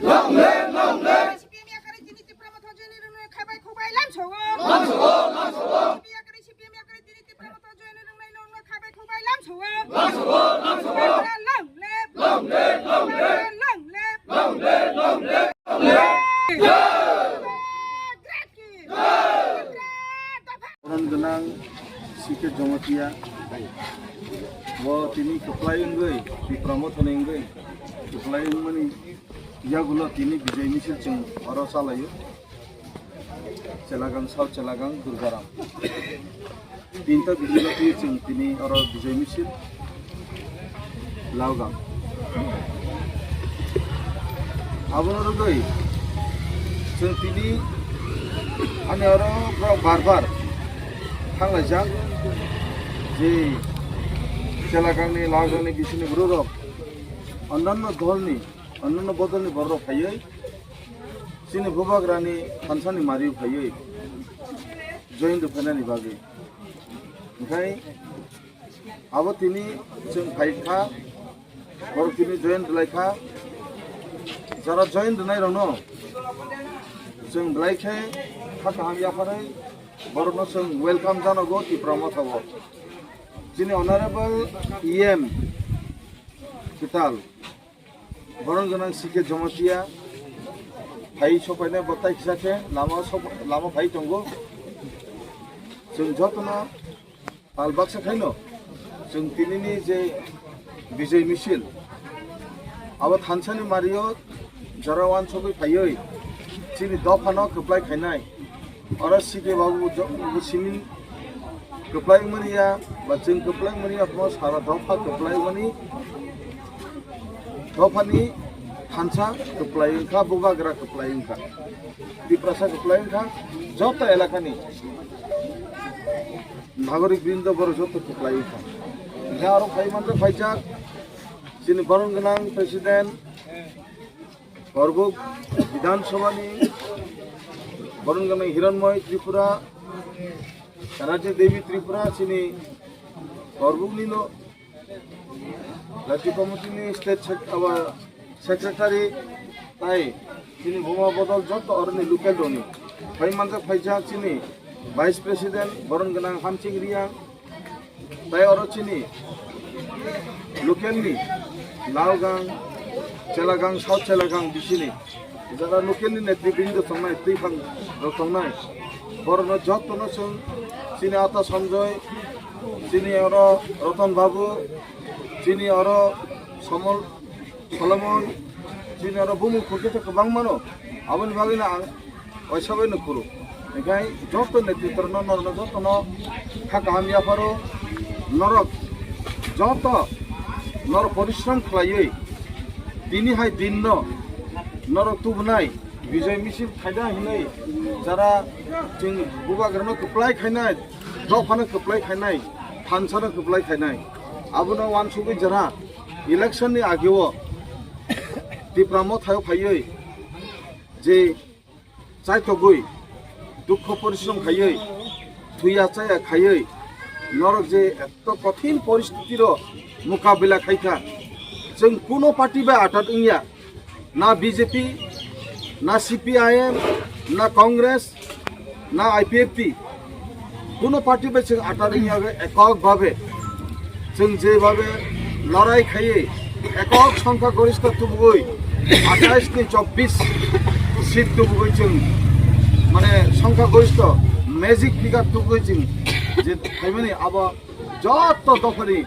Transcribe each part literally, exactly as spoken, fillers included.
Long live, long live. C P M yakarwi tini Tipra Motha join rwnai khabai khubai lamsogo. Lamsogo, lamsogo. C P M yakarwi, C P M yakarwi tini Tipra Motha join rwnai no khabai khubai lamsogo. Lamsogo, lamsogo. Long live. Long live, long live. Long live. Long live, long live. Long live. Boron gwnang C K Jamatia bo tini kwplai wngwi, Tipra Mothani wngwi kwplai wngmani yagulo tini bijai misil chwng oro chalaio. Chelagang South, Chelagang Durgaram. Tinta bijai twi chwng tini oro bijai misil Laogang. Abono rwgwi chwng tini ani oro borok bar bar thanglaijak, je Chelagangni, Laogangni bisingni bororok, ondanno dolni, ondanno bodolni bororok phaiwi chini Bubagrani thansani mario phaiwi join rwphainani bagwi. Hwnkhe abo tini chwng phai kha, borok tini join rwlai kha. Jara join rwnai rokno chwng belai khe kha kaham yapharwi borokno chwng welcome janogo Tipra Motha o. Chini honorable E M kwtal, boron gwnang C K Jamatia phai sopainai bo tai kisa khe lama sop-, lama phai tongo. Chwng jotono tal baksa khaino chwng tinini je bijay misil abo thansani mario jora wansugwi phaiwi chini dophano kwplai khainai. Oro C K babu jo-, bo simi kwplai wngmani ya, ba chwng kwplai wngmani ya, phano sara dopha kwplai wngmani, dophani thansa kwplai wngkha, Bubagra kwplai wngkha, Tiprasa kwplai wngkha, joto elakani nagorik brindo borok joto kwplai wngkha. Hingkhe aro phai manjak phaijak chini boron gwnang president, Korbuk Bidhan Sabhani boron gwnang Hiranmoy Tripura, Rajya Devi Tripura, chini Korbuknino Rajya Committee ni State Sec-, aba Secretary, tai chini buma bodol joto oroni local rokni phai manjak phaijak chini Vice President boron gwnang Hamsing Reang, tai oro chini local ni Laogang, Chelagang, South Chelagang bisini jara local ni netribrinda tongnai, twiphang rok tongnai, borokno jotono chwng chini ata Sanjoy, chini oro Ratan Babu, chini oro Somol Solomon, chini oro bumung khurkhe kwbang mano, aboni bagwino ang Waisa bai no kuru. Hingkhai joto netrito no norno joto no kha kaham yapharo norok joto norok porishrom khlaiwi tini hai din no norok tubunai bijay misil khaida hinwi jara chwng bubagrano kwplai khainai, dophano kwplai khainai, thansano kwplai khainai. Abono wansugwi jara election ni ageo Tipra Motha o phaiwi je chaitogwi, dukho porishrom khaiwi, thuya chaya khaiwi, norok je eto kothin poristiti ro mukabila khaikha, chwng kuno party bai atat wngya, na B J P, na C P I M, na Congress, na I P F T, kuno party bai chwng atat wngya ekok babe. Chwng jebhabe lorai khaiwi ekok songkha gorista tubugwi athais ni chobbish seat tubugwi chwng mane songkha gorista magic figure tubugwi chwng je khaimani abo joto dophani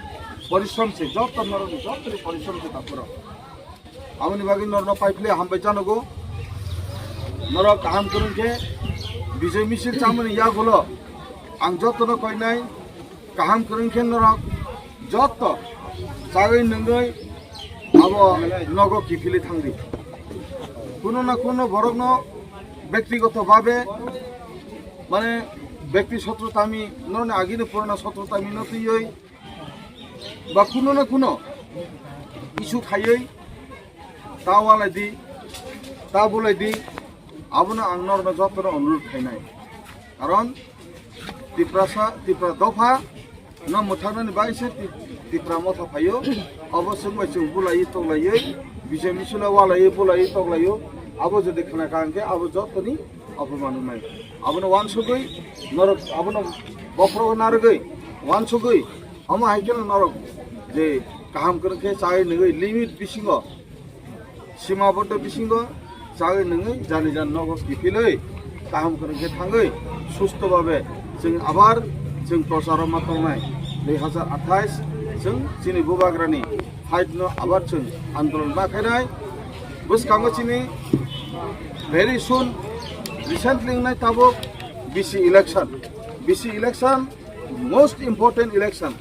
porishrom se, joto norokni jotoni porishrom se takhoro. Aboni bagwi norno paiphle hambai janogo. Norok kaham kwrwng khe bijay misil chamani yagulo ang jotono koinai kaham kwrwng khe norok joto chagwi nungwi abo nogo kiphilwi thangdi. Kuno na kuno borokno bektigoto babe mane bekti sotro tami norni agini purana sotro tami no twiwi ba kuno na kuno issue khaiwi ta walai di, ta bulai di, abono ang norno jotono onurodh khainai. Karon Tiprasa, Tipra dopha no mwthaknani bai se Ti-, Tipra Motha phaio, obo chwng bai chwng bulaiwi toklaiwi Bijai misula walai, bulai, toklai, abo jodi khna kha hwnkhe abo jotoni opoman wngnai. Abono wansugwi norok, abono bokhorok narwgwi wansugwi, omo hai kheno norok je kaham kwrwng khe chai nungwi limit bisingo, simaboddo bisingo chai nungwi jani jan nogo kiphilwi kaham kwrwng khe thangwi susto babe chwng abar chwng procharo ma tongnai. Dui hazar athais chwng chini bubagrani fight no abar chwng andolon ma khainai. Bwskango chini very soon, recently wngnai tabuk B C election. B C election most important election.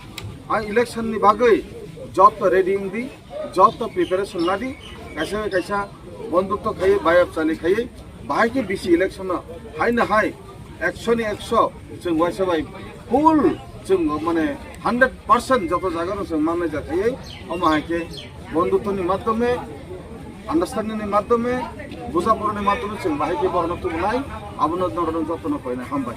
Ang election ni bagwi joto ready wngdi, joto preparation ladi, kaisa kaisa bondhutto khaiwi, bayap chali khaiwi, bahai khe B C election no hai na hai ekso ni ekso chwng waisa bai full chwng mane hundred percent joto jaga no chwng mannai ja khaiwi, omo hai khe bondhutto ni madhyome, understanding ni madhyome, bujapura ni madhyome chwng bahai khe borok no tubunai, abono norok joto no koinai. Hambai.